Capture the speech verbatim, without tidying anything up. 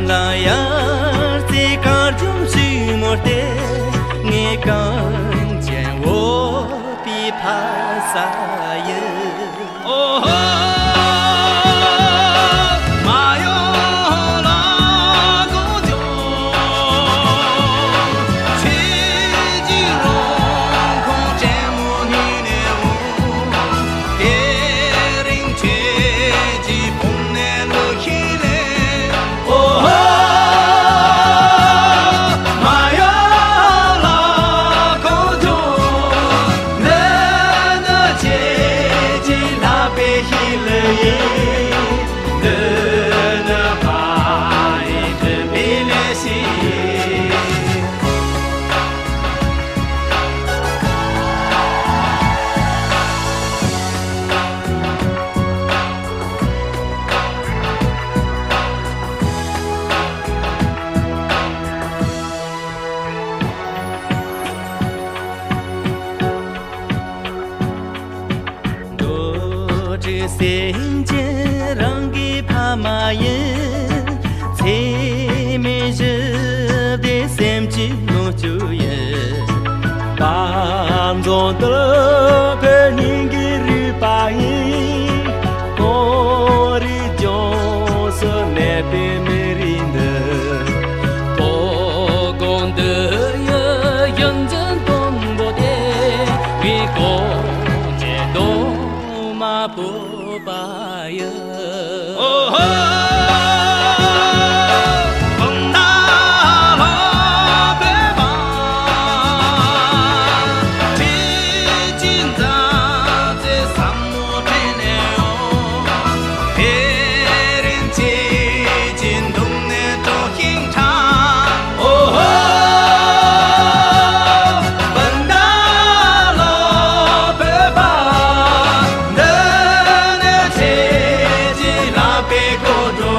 ལ་ཡར་རྩེ་དཀར་ལྗོངས་ཞིག་མོ་སྟེ། ངས་གངས་ཅན་བོད་པའི་ཕ་ས་ཡིན། ཨོ་ཧོ། མ་ཡོང་ལ་གོ་ཅོ། ཆོས་ཀྱི་རོང་ཁོང་ཆེན་མོ་ནི་ནས་འོང་། དེ་རིང་ཆོས་ཀྱི་བུང་ནས་ལོ་ཤི་ལེ། ཨོ་ཧོ། མ་ཡོང་ལ་གོ་ཅོ། འདི་ནི་ཆོས་ཀྱི་ལག་པའི་ཤི་ལེ་ཡིན། འདི་ནི་ཕ་ཡི་དྲི་མེད་ལས་ཤི། འགྲོ་དྲུག་སེམས་ཅན་རང་གི་ཕ་མ་ཡིན། ཚེ་མེད་ཞི་བདེ་སེམས་ཀྱི་ལོངས་སྤྱོད་ཡིན། དཔལ་འཛོམས་དུར་ཁྲོད་སྙིང་གི་རུས་པ་ཡིན། གངས་རི་ལྗོངས་སུ་གནས་པའི་མི་རིགས་འདི། དོ་དགོང་འདི་ཡི་ཡོན་ཏན་མཐོན་པོ་དེ། ངས་གོ་ཆེ་དོ་མ་བོད་པ་ཡི། ཨོ་ཧོ། གང་ལྟར་ལོ་བོད་པ། ཁྱེད་ཀྱི་མཛའ་བརྩེ་ཟབ་མོ་དྲན་ནས་ཡོང་། དེ་རིང་ཁྱེད་ཀྱི་འདུག་ནས་སྤྲོ་ཤིང་ཁྲ། ཨོ་ཧོ། སྤུན་ཟླ་ལོ་བོད་པ། འདི་ནི་ཁྱེད་ཀྱི་ལག་པའི་སྒོ་འགྲོ།